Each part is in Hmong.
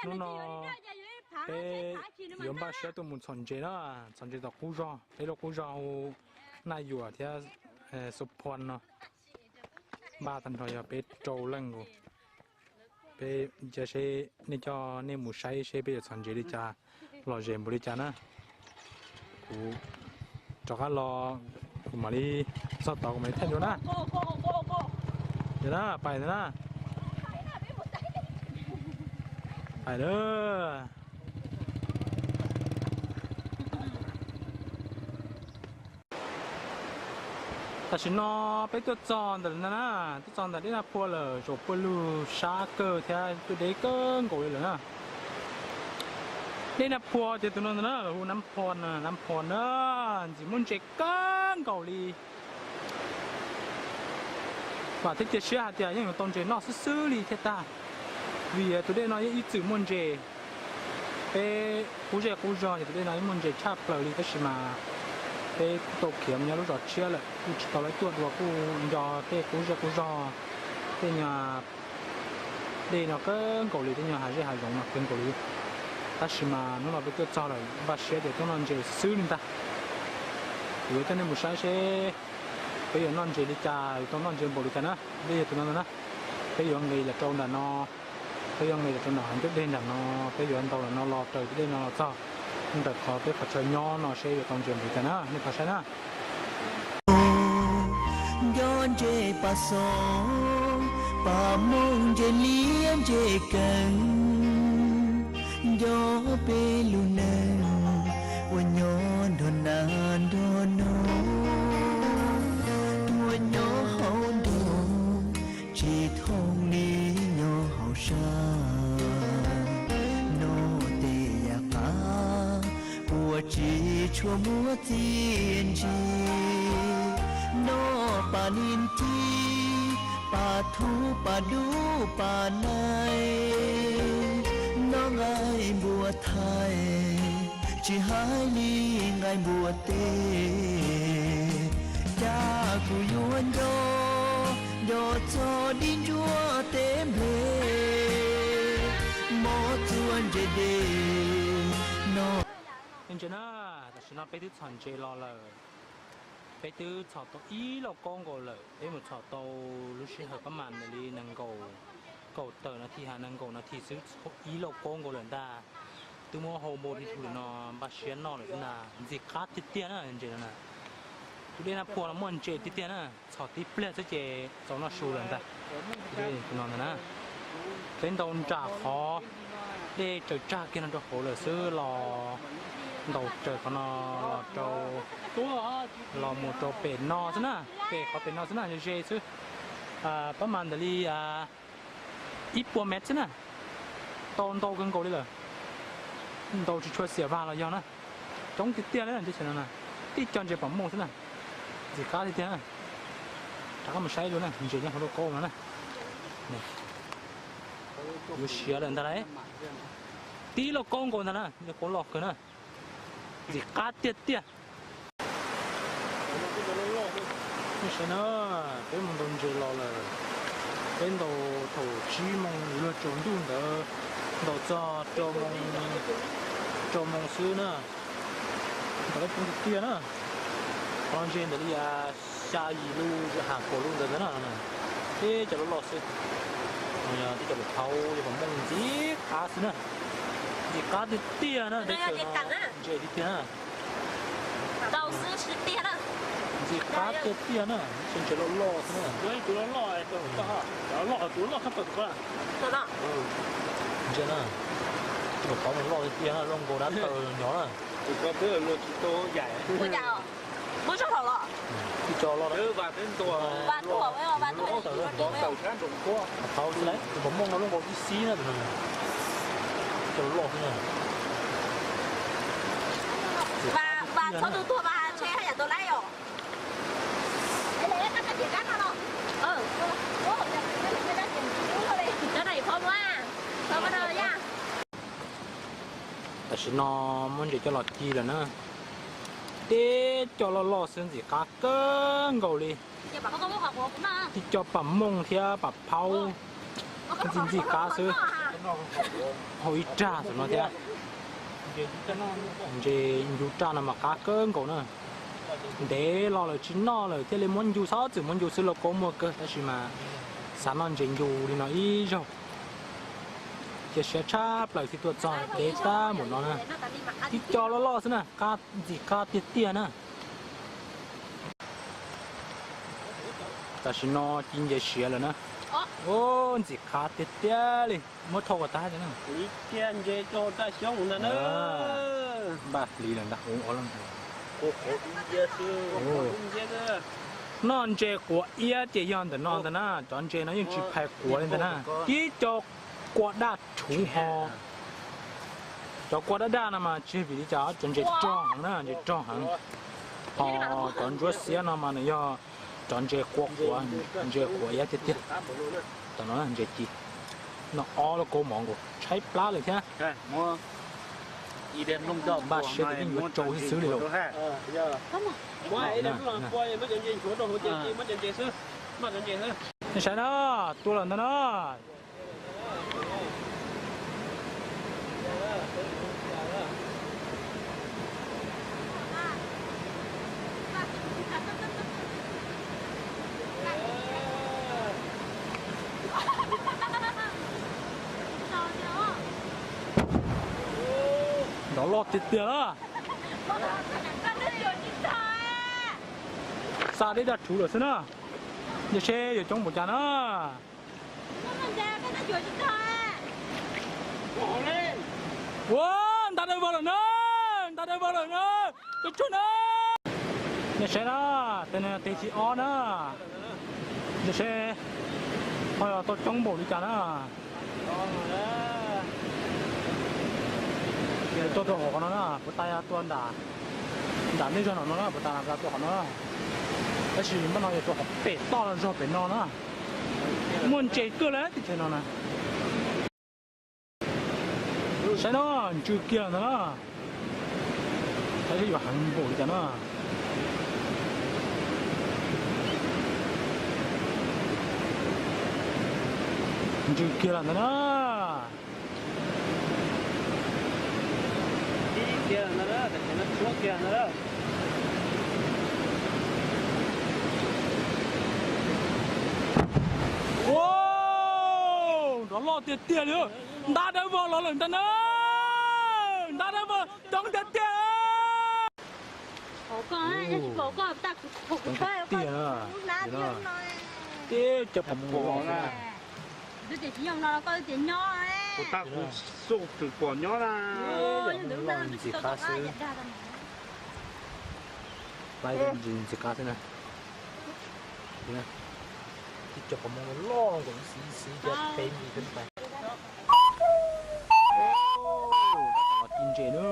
Hnub no peb yuav npaj siab tuaj mus txhom ntses na, txhom ntses tom qub zog, peb lub qub zog hu Naj Yuam thiab Xu Phua no, npaj tag nrho yog peb rau leej nkaus. Peb cia seb nej coj nej mus saib seb peb yuav txhom ntses li cas, lom zem npaum li cas na. Kuv rov qab los, kuv mam li txog tod kuv mam li thaij dua na. Yog na, pais ntawd na. Pais lawm. Tam sim no peb tuaj txog ntawm lawm na, tuaj txog ntawm dej Naj Phua lawm, zaum puag lug sab kawg thiab tuaj deb kawg nkaus li lawm na. Dej Naj Phua ces tus no ntag na, lawv hu Nab Phua na, Nab Phua na, ntxim muaj ntses kawg nkaus li. Vam thiab cia siab hais tias yeej yuav tau ntses noj xwb xwb li thiaj tag, vim tus dej no yeej ib txwm muaj ntses. Peb qub zej qub zog ces tus dej no yeej muaj ntses tshaj plaws li, tab sis mas peb kuj tau khiav mus nyob lub zos tshiab lawm, kuj tsis tau lawv tuaj dua, kuj nco tej qub zej qub zog, tej nyuag dej no kawg nkaus li, tej nyuag hav zej hav zoov no kawg nkaus li. Tab sis mas hnub no peb tuaj txog lawm, npaj siab tias tuaj noj ntses xwb li ntag. Kuv yuav coj nej mus saib seb peb yuav noj ntses li cas, yuav tau noj ntses npaum li cas na. Dej yog tus no ntag na. Peb yuav nqis los rau ntawm no, peb yuav nqis los rau ntawm hav ncauj dej ntawm no, peb yuav ntaus los no los raws tus dej no los txog ntawm qhov peb qhov chaw nyob no seb yuav tau ntses npaum li cas na, nej pab saib na. Nco ntses pas xos, pas mooj ntses liab ntses kees, nco peb lub neej uas nyob nrog nas nrog noog, tuaj nyob hauv nroog tsis thooj li nyob hauv sab. Noj tej yam qab uas tsis tshua muaj txiaj ntsig, noj pas nim ci, pas thuv pas dub pas naig, noj nqaij npua thaij tsis hais li nqaij npua teb. Cas kuv yuav nco, nco txog dib ntsuab teb nplej, mov txua ntses dej no. Ntses na, tam sim no peb twb txhom ntses los lawm. Peb twb txhom tau ib lauj kaub nkaus lawm, peb mus txhom tau lub sij hawm pab mas ntawm li nees nkaum, kaum tawm nas this has nees nkaum nas this xwb, txhom ib lauj kaub nkaus lawm ntag. Twb muab hau npau li thum lawm no, npaj siab noj lawm xwb ntag. Ntxim qab tiag tiag na ntses no na. Tus dej Naj Phua no muaj ntses tiag tiag na, txhom tib pliag xwb ces txaus noj su lawm ntag. Tus no ntag na, peb ntaus nram qhov dej tsaws tsag kiag no rau hauv lawm xwb los ntaus raws qhov no los rau, los mus rau pem no xwb na, pem qhov pem no xwb na, ze ze xwb. Pab mas ntawm li ib puas mev xwb na, tau ntau kawg nkaus li lawm. Ntaus tsis tshua xiam vag los yog na, coob tiag tiag li ntses no na, tib co ntses pom mooj xwb na, ntxim qab tiag tiag na. Rov qab mus saib dua na, ntses nyob hauv lauj kaub no na. Yuav siav lawm ntag lauj. Tib lauj kaub nkaus ntag na, lauj kaub loj kawg na. Ntxim qab tiag tiag. Nej saib na, peb mus ntaus ntses los lawm. Peb ntaus thaum tsib moos yuav luag tsaus ntuj ntawd, ntaus txog rau moos, rau moos xwb na. Ntaus lawm coob tiag tiag na. Qhov no ntses ntawm li xya yim lub, ha kaum lub ntawd ntag na. Tib co loj loj xwb. Tib co pom phau, yog pom mooj ntxim qab xwb na. Ntxim qab tiag tiag na, teb chaws no ntses tiag tiag na. Ntxim qab tiag tiag na, ntses loj loj xwb na. Ntses na, tib co qhov loj tiag tiag na, loj nkaus dab taw nyob na. Tib co loj, tib co loj, pom mooj no loj nkaus ib xib na. Tib co loj xwb na. Tam sim no muab ntses coj los ci lawm na. Tib co loj loj xwb ntxim qab kawg nkaus li. Tib co pom mooj thiab pom phau. Ntxim ntxim qab xwb. Hau ib rag tam no thiab. Ntses ncu raj no mas qab kawg nkaus na. Ntev los lawm tsis noj lawm thiaj li muab ncu, txhob txwm muab ncu xwb los kuj muaj kawg, tab sis mas xav noj ntses ncu li no ib zaug. Cia siab tshaj plaws thiaj tuaj txog deb tag npaum no na. Tib co loj loj xwb na, qab ntxim qab tiag tiag na. Tam sim no ci ntses siav lawm na. Ntxim qab tiag tiag li, muab thauj kom tag na. Npaj hliv lawm ntag. Noj ntses quav iab ces yog ntawm no ntag na, cov ntses no yeej tsis phais quav li ntag na. Tib co kua daj rhuv ho. Cov kua daj daj no mas tsis vim li cas, cov ntses rog heev na, ntses rog heev. Ho cov ntsuab xiab no mas nws yog cov ntses quav quav, ntses quav iab tiag tiag. Tam no ntses ci, noj ob lub kaub mov nkaus tshaib plab lawm thiab. Npaj siab tias yeej yuav tsau xwb xwb li lauj. Nej saib na, tua lawm ntag na. Nrov loj tiag tiag na. Xa dej daj rhuv lawm xwb na. Yog seb yuav coob npaum cas na. Ua, nta dawb vog lawm na, nta dawb vog lawm na, tsuag tsuag na. Nej saib na, tes no tes thib ob na. Yog seb ho yog tau coob npaum li cas na. Tuaj rau hauv qhov no na, puas tas yog tuaj nram, nram nej zog no no na, puas tas tua qhov no na. Tab sis npaj no yog tua qhov pem toj zog pem no na. Muaj ntses kawg lawm teb chaws no na. Saib no, ntsw kiag ntag na. Saib seb yuav heev npaum li cas na. Ntsw kiag lawm ntag na. Ua, nrov loj tiag tiag li. Nta dawb vog los lawm ntag na. Nta dawb vog coob tiag tiag. Tiag na. Tib co pom mus los na. Tus tag kuv xauj tseem pom nyob na. Ntxim qab xwb. Ntxim qab xwb na. Tib co pom mus loj nkaus ib xis ib xis cov peb nti xwb na. Ci ntses na.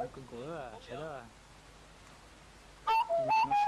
Kawg nkaus sawv daws.